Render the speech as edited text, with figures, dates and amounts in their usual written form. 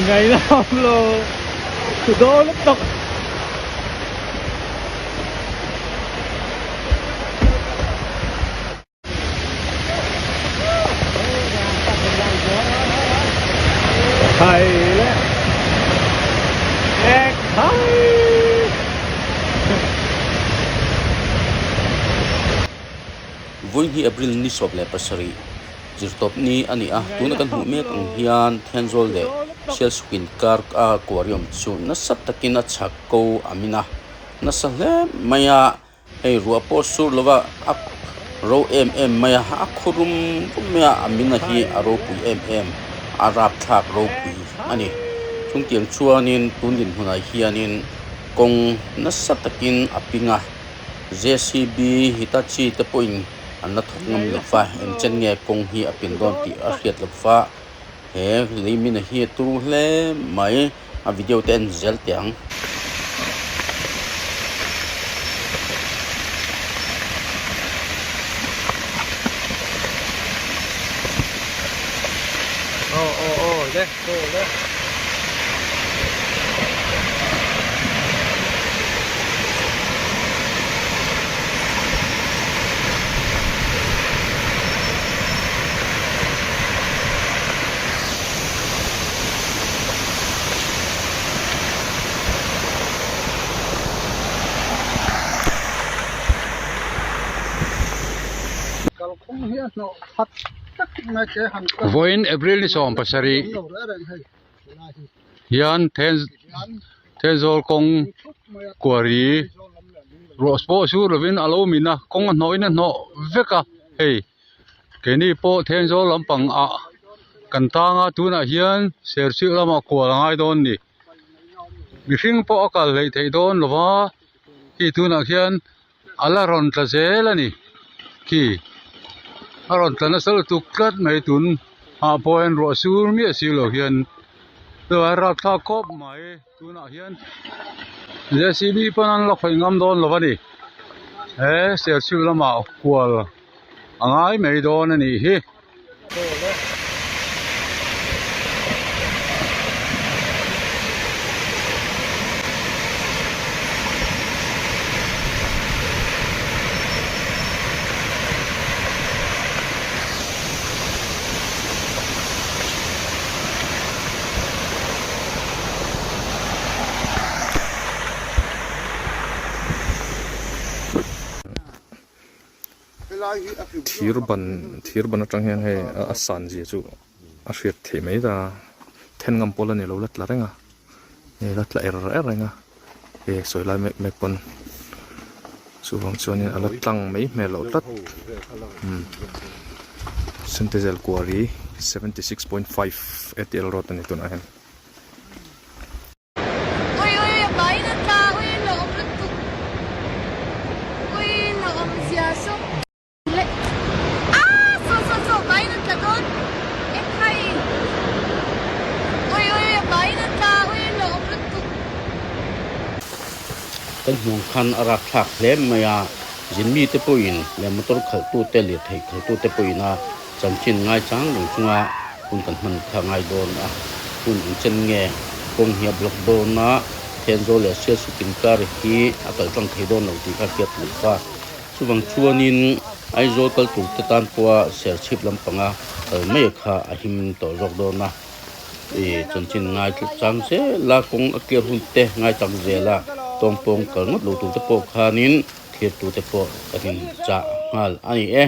Ngaihnawm lo thu dawn lutuk. Khai le e khai. Vawi hnih April ni 17 zirtawp ni a ni a, tuna kan hmuh mek ang hian Thenzawl leh Sialsuk inkar a kuari awm chu nasa takin a chhak ko a min a, nasa hle mai a, hei ruah pawh sur lova a ro em em mai a, a khu rum rum mai a, a min a hi a ropui em em, a rapthlak ropui a ni. Chungtiang chuanin tun dinhmunah hianin kawng nasa takin a ping a. Jcb Hitachi te pawhin an la thawk ngam lo va, engchen nge kawng hi a pin dawn tih a hriat lo va, he leimina hi a turu hle mai, a video te en zel teh ang. Aw aw aw le aw le. Vawiin April ni 17 hian Thenzawl kawng kuari ruah pawh sur lovin a lo min a kawng a hnawhin a hnawh vek a hei keini pawh Thenzawl lampang ah kan tang a tunah hian Serchhip lamah kual a ngai dawn a ni mihring pawh a kal hleih theih dawn lo va khi tunah khian. A la rawn tla zel a ni khi a rawn tla nasa lutuk tlat mai tun ah pawh hian ruah sur miah si lo hian chuan rapthlak khawp mai tunah hian J C B pawn an la khawih ngam dawn lo a ni he serchhip lamah kual a ngai mai dawn a nih hi. Thir ban thir ban atang hian hei a san zia chu a hriat theih mai ta then ngam pawl a ni lo la tla reng a hei la tla er er reng a hei sawi lai mek mek pawn chuvang chuanin a la tlang mai hmel loh tlat umm Sentezel quarry 76.5 atl road a ni tunah hian. Ui ui a pain a tla ui la awm lutuk ui la awm zia saw le ah saw saw saw pain a tla dawn e khai ui ui a pain a tla ui la awm lutuk. Kan hmuh khan a rakthlak hle mai a, zinmi te pawhin leh motor khalhtute lirthei khalhtute pawhin a chanchin ngaichang reng chunga hun kan hman kha ngai dawn a, hun eng chen nge kawng hi a block dawn a, Thenzawl leh Sialsuk inkar hi a kal tlang thei dawn lo tih kha hriat luh kha. Chuvang chuanin Aizawl kal tur te tan pawha Serchhip lampanga kal mai kha a him tawh zawk dawn a, i chanchin ngai chang zel a, kawng a clear hun te ngai chang zel a, tawngpawng kal ngawt lo tur te pawh khanin thlir tu te pawh kan inchah nghal a ni e.